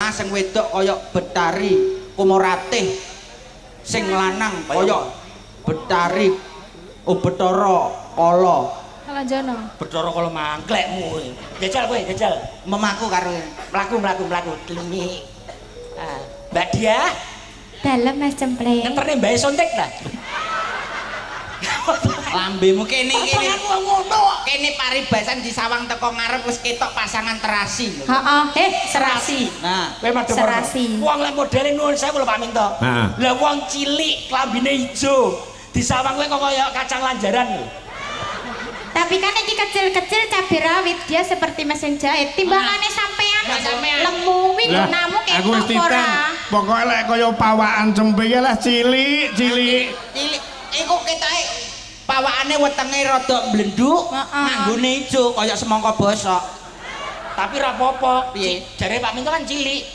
Tengah sing wedok kaya Betari Kumoratih. Sing lanang kaya Betari oh Betara Kala. Kalanjana. Betara kala mangklekmu. Jajal kowe, jajal. Memaku karo Mlaku, mlaku, mlaku. Demi. Ah, Mbak Dia, Dalem Mas Cempleng. Ngeterne Mbak Sontek ta? Lambemu kene kene. Aku ngono. Kene paribasan disawang teko ngarep wis ketok pasangan terasi. Heeh, eh serasi. Nah, Kowe madhep Serasi. Wong lek modele nuwun sewu lho Pak Minto. Heeh. Lah wong cilik klambine ijo. Disawang kowe kok kaya kacang lanjaran lho. Tapi kan iki kecil-kecil cabai rawit, dia seperti mesin jahit. Timbangane sampean Lah, sampean. lemu wi Lah, gunamu aku wis ketok titen. ora. Pokoke lek kaya pawakan cempe iki lah cilik, cilik. Cilik iku ketoke pawakane wetenge rada mblenduk, Heeh. nganggone ijo kaya semangka bosok. Tapi ra apa-apa. Piye? Jare Pak Minto kan cilik.